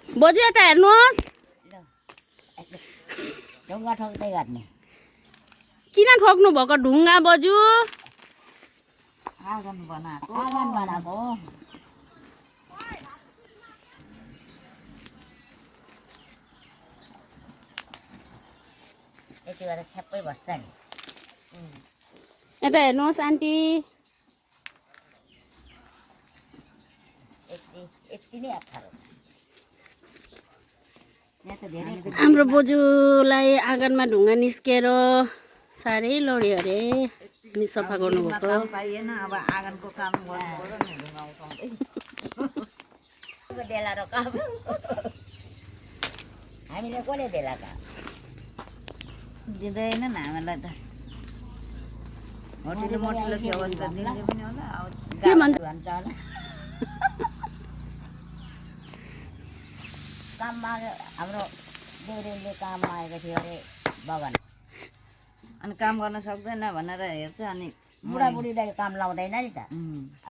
बजु यता हेर्नुहोस् ढुङ्गा ठोक्दै गर्ने किन ठोक्नु भएको ढुङ्गा बजु आँगन बनाएको यति बेला छ्याप्पै बस्छ नि यता हेर्नुहोस् आन्टी यति नै अप्ठ्यारो यहाँ त धेरै हाम्रो बोजूलाई आँगनमा ढुङ्गा निस्केर साह्रै लड्यो अरे अनि सफा गर्नुभएको पाइएन अब आँगनको काम गर्नु पर्यो नि ढुङ्गा उठाउँदै देला र काम हामीले कसले देला काम दिँदैनन् हामीलाई त होटेल मोटेल के भन्छ दिँदै पनि होला के भन्छ भन्छ होला काममा हाम्रो देउरेले काममा आएको थियो अरे बगान अनि काम गर्न सक्दैन भनेर हेर्छ अनि बुढाबुढीलाई काम लाउँदैन नि त